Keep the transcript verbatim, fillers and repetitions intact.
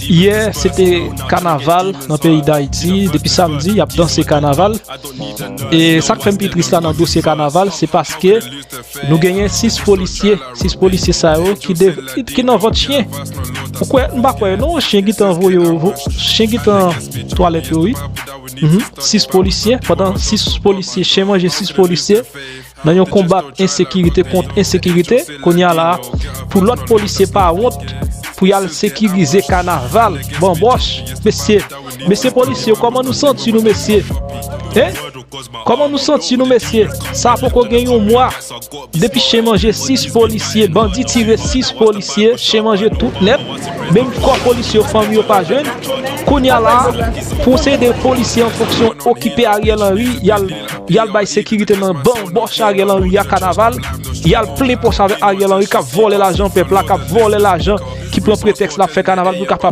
Yè, se te kanaval nan peyi Dayiti. Depi samdi, y ap danse kanaval. E sa k fè m pi tris la nan dosye kanaval, se paske nou genyen sis polisye. Sis polisye sa yo ki, de, ki, ki nan vant chen. Ou kwè, m pa kwè non, chen gentan voye yo, vo- chen gentan twalèt yo, wi. Mhm. Sis polisye, pandan sis polisye, chen manje sis polisye, nan yon konbat ensekirite kont ensekirite, kounye a la, pou lòt polisye pa wont pou y al sekirize kanaval, banbòch, mesye, mesye polisye, kòman nou santi nou, mesye? Hein? Kòman nou santi nou, mesye? Sa poko gen yon mwa depi chen manje sis polisye, bandi tire sis polisye, chen manje tout nèt, menm kò polisye yo, fanmi yo pa jwenn. Kounye a la, pou se de polisye an fonksyon okipe Ariel Henry, y al, y al bay sekirite nan banbòch Ariel Henry a kanaval, y al plen pòch avèk Ariel Henry k ap vòlè lajan pèp la, k ap vòlè lajan, ki pran pretèks l ap fè kanaval pou l kapab